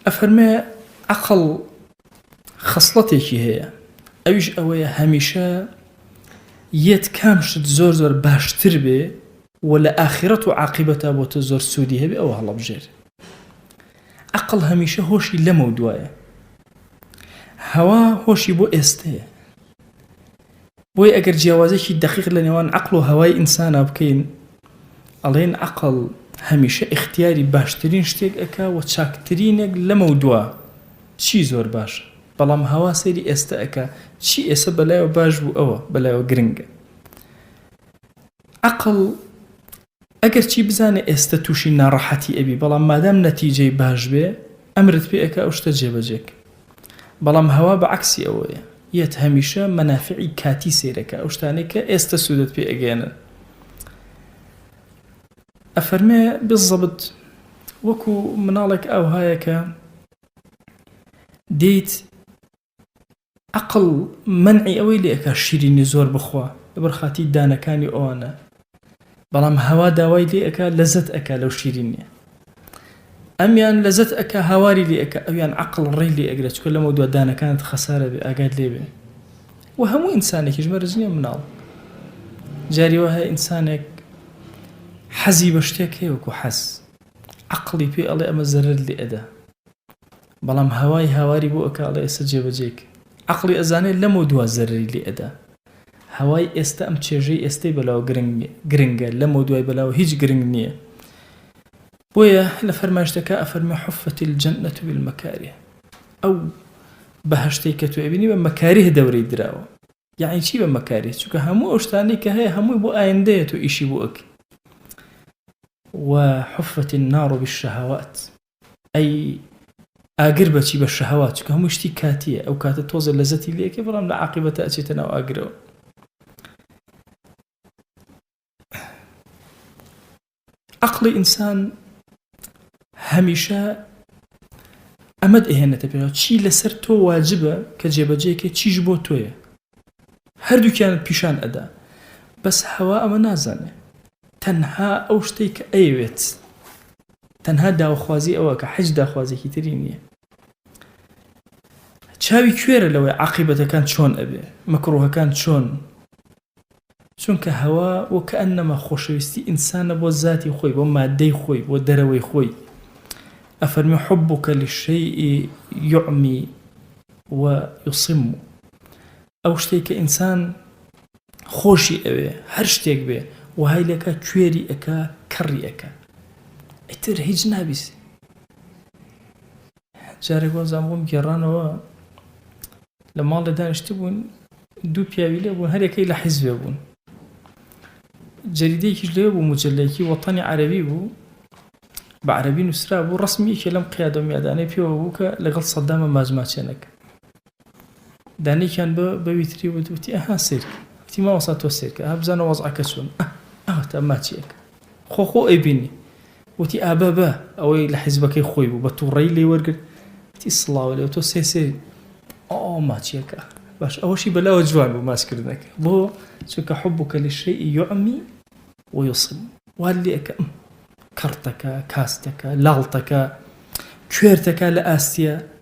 ئەفەرمێ عەقڵ خەسڵەتێکی هەیە ئەویش ئەوەیە هەمیشە یەت کام شت زۆر زۆر باشتر بێ و لە ئاخرەت و عاقیبەتا بۆ تۆ زۆر سوودی هەبێ ئەوە هەڵەبژێر عەقڵ هەمیشە هۆشی لەمە دوایە هەوا هۆشی بۆ ئێستەیە بۆیە ئەگەر جیاوازێکی دەقیق لە نێوان عەقڵ و هەوای ئینسانا بکەین ئەڵێن عەقڵ هەمیشە ئیختیاری باشترین شتێک ئەکا و چاکترینێک لەمەودوا چی زۆر باشە بەڵام هەوا سەیری ئێستە ئەکا چی ئێسە بەلایەوە باش بوو ئەوە بەلایەوە گرنگە عەقڵ ئەگەر چی بزانێ ئێستە تووشی ناڕەحەتی ئەبی بەڵام مادام نەتیجەی باش بێ ئەمرت پێ ئەکا ئەو شتە جێبەجێ کە بەڵام هەوا بە عەکسی ئەوەیە یەت هەمیشە مەنافعی کاتی سەیرەکە ئەو شتانەی کە ئێستە سوودت پێ ئەگەیەنن ئەفەرمێ بالضبط وەکو مناڵێک ئاوهایە کە دێیت عەقڵ مەنعی ئەوەی لێ ئەکا شیرینی زۆر بخوا لەبەر خاتی دانەکانی ئەوانە بەڵام هەوا داوای لێ ئەکا لەزەت ئەکا لەو شیرینیە ئەمیان لەزەت ئەکا هاواری لێ ئەکا ئەویان عەقڵ ڕێی لێ ئەگرێت چونکە لەمە دوا دانەکانت خەسارە بێ ئاگات لێ بێ و هەموو ئینسانێکیش مەرج نییە مناڵ جاری وا هەیە ئینسانێک حەزی بە شتێک هەیە وەکو حەز عەقڵی پێ ئەڵێ ئەمە زەرەر لێ ئەدا بەڵام هەوای هاواری بۆ ئەکا ئەڵێ ئێستا جێبەجێی کە. عەقڵی ئەزانێ لەمەو دوا زەرەری لێ ئەدا. هەوای ئێستا ئەم چێژەی ئێستەی بەلاوە گرنگ گرنگە لەمەو دوای بەلاوە هیچ گرنگ نییە. بۆیە لە فەرمایشتەکە ئەفەرمێ حفت الجنة بالمکاره ئەو بەهەشتەی کە تۆ ئەبینی بە مەکاریه دەورەی دراوە. یەعنی چی بە مەکاریه؟ چونکە هەموو ئەو شتانەی کە هەیە هەمووی بۆ ئایندەیە تۆ ئیشی بۆ ئەکەی. وحفت النار بالشهوات ئەی ئاگر بەچی بە شەهوات چونکە هەموو شتی کاتیە ئەو کاتە تۆزە لەزەتی لێکێ بەڵام لە عاقبەتە ئەچێتە ناو ئاگرەوە عقلی ئینسان هەمیشە ئەمەد ئەهێنێتە پێ چی لەسەر تۆ واجبە کە جێبەجێکە چیش بۆ تۆیە هەردووکیانت پیشان ئەدا بەس هەوا ئەمە نازانێ تەنها ئەو شتەی کە ئەیەوێت تەنها داوخوازی ئەوە کە حەج داخوازێکی تری نییە چاوی کوێرە لەوەی عقیبەتەکان چۆن ئەبێ مەکروهەکان چۆن چونکە هەوا وەکەئەنەما خۆشەویستی ئینسانە بۆ زاتی خۆی بۆ مادەی خۆی بۆ دەرەوەی خۆی ئەفەرمی حبک للشیء یعمی و یصم ئەو شتێک کە ئینسان خۆشی ئەوێ هەر شتێک بێ وهای لەکە کوێری ئەکا کەڕی ئەکا ئیتر هیچ نابیست جارێک وازان بۆم گێڕانەوە لە ماڵێ دانیشتبوون دوو پیاوی لێ بوون هەرێکەی لە حیزبێ بوون جەریدەیەکیش لێ بوو مجلەیەکی وەتەنی عەرەبی بوو بە عەرەبی نووسرا بوو ڕسمی یەکێ لەم قیادە و میادانەی پێوە بوو کە لەگەڵ سەدامە ماجماچێنەکە دانێکیان بە بەویتری وت وتی ئەها سیرک وتی مامۆستا تۆ سیرکە ئەها بزانە وەزعەکە چۆن ئەه تا ماچیەکە خۆ خۆ ئەیبینی وتی ئابە بە ئەوەی لە حیزبەکەی خۆی بوو بە تووڕەیی لێی وەرگرت وتی سڵاو لێ تۆ سێ سێ ئۆ ماچیەکە باش ئەوەشی بەلاوە جوان بوو ماچکردنەکە بۆ چونکە حبك للشيء يعمي ويصم وات لێ ئەکە کەڕتەکە کاستەکە لاڵتەکە کوێرتەکە لە ئاستیە.